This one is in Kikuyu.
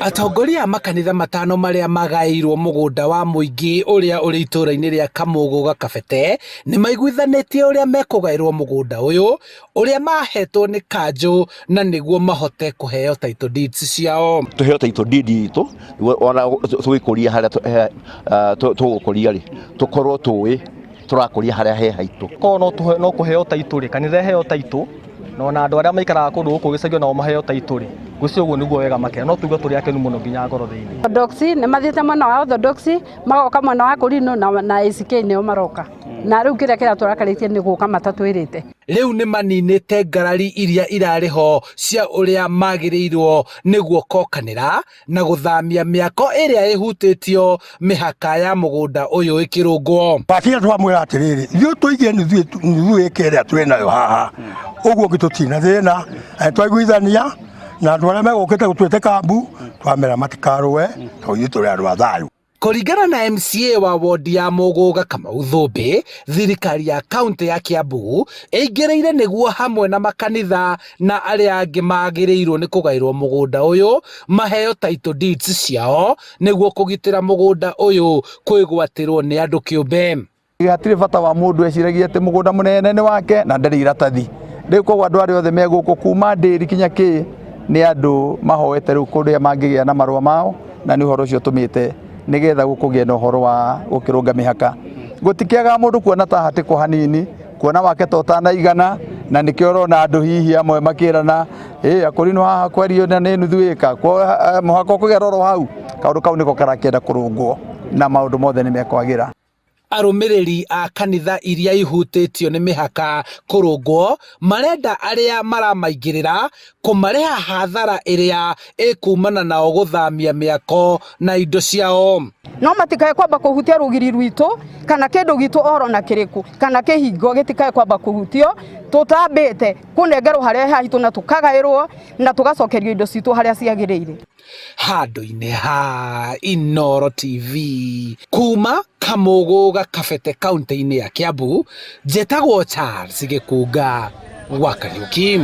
Atongoria a makanitha matano marĩa magaĩirwo mũgũnda wa mũingĩ ũrĩa ũrĩ itũũra-inĩ rĩa Kamũgũ Gakabete nĩ maiguithanĩtie ũrĩa mekũgaĩrwo mũgũnda ũyũ ũrĩa mahetwo nĩ kanjũ na nĩguo mahote kũheo title deeds ciao. Tũheo title deed itũ nĩguo ona tũgĩkũria harĩa tũgũkũria rĩ tũkorwo tũĩ tũrakũria harĩa he haitũ. Korwo no tũhe no kũheo taitũ rĩ, kanitha ĩheo taitũ, na ona andũ arĩa maikaraga kũndũ gũkũ gĩcagi nao maheo taitũ rĩ, ngwĩciria ũguo nĩguo wega makĩria, no tũigue tũrĩ akenu mũno nginya ngoro thĩinĩ. Orthodox nĩ mathiĩte mwena wa Orthodox magoka mwena wa Kũrinũ na, na ACK nĩo maroka na rĩu kĩrĩa kĩratũrakarĩtie nĩ gũka matatwĩrĩte. Rĩu nĩ maninĩte ngarari iria irarĩ ho cia ũrĩa magĩrĩirwo nĩ guokokanĩra na gũthamia mĩako ĩrĩa ĩhutĩtio mĩhaka ya mũgũnda ũyũ ĩkĩrũngwo. Wakinya twamwĩra atĩrĩrĩ, ithuĩ tũige nuthu ĩka ĩrĩa twĩ nayo haha, ũguo ũngĩ tũtirĩ na thĩna, na twaiguithania na andũ arĩa megũkĩte gũtwĩte kambu, twamera matikarũe, tondũ ithuĩ tũrĩ andũ a thayũ. Kũringana na MCA wa wondi ya Mũgũga Kamau Thũmbĩ, thirikari ya kaunti ya Kiambu ĩingĩrĩire nĩguo hamwe na makanitha na arĩa angĩ magĩrĩirwo nĩ kũgaĩrwo mũgũnda ũyũ maheo title deeds ciao nĩguo kũgitĩra mũgũnda ũyũ kwĩgwatĩrwo nĩ andũ kĩũmbe. Hatirĩ bata wa mũndũ eciragia atĩ mũgũnda mũnene nĩ wake na ndarĩ iratathi. Rĩu koguo andũ arĩa othe me gũkũ kuma ndĩri kinya kĩ nĩ andũ mahoete rĩu kũrĩa mangĩgĩa na marũa mao na nĩ ũhoro ũcio ũtũmĩte nĩgetha gũkũgĩe na ũhoro wa gũkĩrũnga mĩhaka. Gũtikĩagaga mũndũ kuona ta hatĩkwo hanini, kuona wake ta ũtanaigana na nĩkĩo ũrona andũ hihi amwe makĩrana ĩ akũrinũ haha kwario na nĩ nuthu ĩka mũhaka ũkũgera oro hau. Kaũndũ kau nĩko karakĩenda kũrũngwo na maũndũ mothe nĩ mekwagĩra. Arũmĩrĩri a kanitha iria ihutĩtio nĩ mĩhaka kũrũngwo marenda arĩa maramaingĩrĩra kũmarĩha hathara ĩrĩa ĩkumana nao gũthamia mĩako na indo ciao. No matikae kwamba kũhutia rũgiri rwitũ kana kĩndũ gitũ oro na kĩrĩkũ kana kĩhingo gĩtikae kwamba kũhutio tũtambĩte kũnengerwo harĩa haitũ na tũkagaĩrwo na tũgacokerio indo citũ harĩa ciagĩrĩire. Handũ-inĩ ha Inooro TV kuma Kamũgũ Gakabete kaunti-inĩ ya Kiambu, njĩtagwo Charles Gĩkunga wa Kariuki.